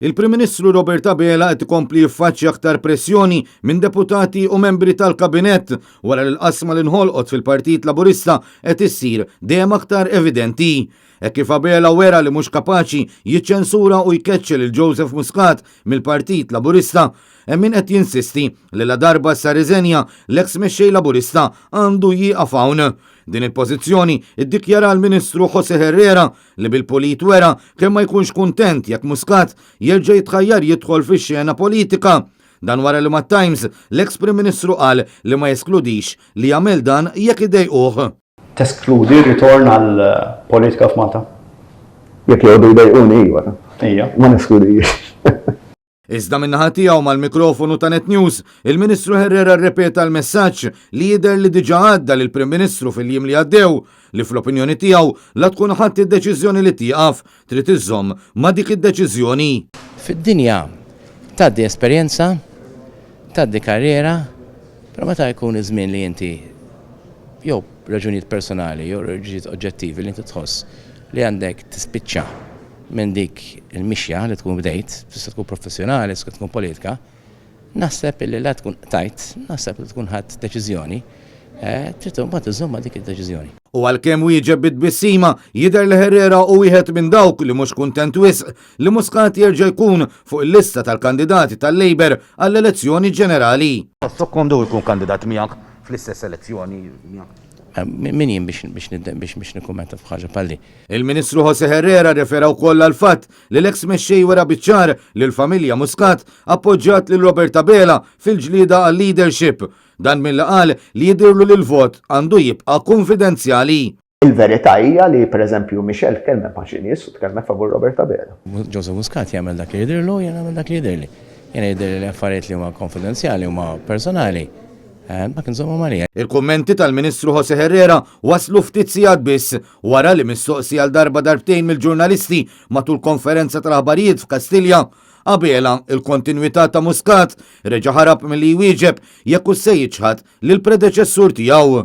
Il-Prim Ministru Robert Abela qed ikompli jiffaċċja aktar pressjoni minn deputati u membri tal-Kabinett wara li l-qasma li nħolqot fil-Partit Laburista qed issir dejjem aktar evidenti. Hekk kif Abela wera li mhux kapaċi jiċċensura u jkeċċi lil Joseph Muscat mill-Partit Laburista, hemm min qed jinsisti li ladarba issa rriżenja l-eks mexxej Laburista għandu jieqaf hawn. Din il-pożizzjoni ddikjara l-Ministru José Herrera li bil-pulit wera kemm ma jkunx kuntent jekk Muscat jerġa' jitħajjar jidħol fix-xena politika. Dan wara li mat-Times l-eks Prim Ministru qal li ma jeskludix li jagħmel dan jekk idejquh. Teskludi ritorn għal politika f'Malta? Jekk joqogħdu jdejquni iva. Ija. Ma neskludix. Iżda min-naħa tiegħu mal-mikrofonu ta' Net News, il-Ministru Herrera rrepeta l-messaġġ li jidher li diġà għadda lill-Prim Ministru fil-jiem li għaddew, li fl-opinjoni tiegħu la tkun ħadt id-deċiżjoni li tieqaf, trid iżżomm ma' dik id-deċiżjoni. Fid-dinja tgħaddi esperjenza, tgħaddi karriera, però meta jkun iż-żmien li inti jew raġunijiet personali jew raġunijiet oġġettivi li inti tħoss li għandek tispiċċa minn dik il-mixja li tkun bdejt, tista' tkun professjonali, tista' tkun politika, naħseb illi la tkun qtajt, naħseb li tkun ħadt deċiżjoni, eh, trid imbagħad iżżomm ma' dik id-deċiżjoni. U għalkemm wieġeb bi tbissima, jidher li Herrera hu wieħed minn dawk li mhux kuntent wisq li Muscat jerġa' jkun fuq il-lista tal-kandidati tal-Labour għall-elezzjoni ġenerali. Tħossok komdu jkun kandidat miegħek fl-istess elezzjoni miegħek? Min jien biex nikkummenta fuq ħaġa bħal din? Il-Ministru José Herrera rrefera wkoll għall-fatt li l-eks mexxej wera biċ-ċar li l-familja Muscat appoġġjat lil Robert Abela fil-ġlieda għal-leadership. Dan milli qal li jidhirlu li l-vot għandu jibqa' kunfidenzjali. Il-verità hija li pereżempju Michelle tkellmet ma' xi nies u tkellmet favur Robert Abela. Joseph Muscat jagħmel dak li jidhirlu u jien nagħmel dak li jidhirli. Jiena jidhirli li affarijiet li huma konfidenzjali huma personali. Dak inżommhom għalija. Il-kummenti tal-Ministru José Herrera waslu ftit sigħat biss wara li mistoqsi għal darba darbtejn mill-ġurnalisti matul konferenza tal-aħbarijiet f'Kastilja, Abela, il-kontinwità ta' Muscat, reġa' ħarab milli jwieġeb jekk hux se jiċħad lill-predeċessur tiegħu.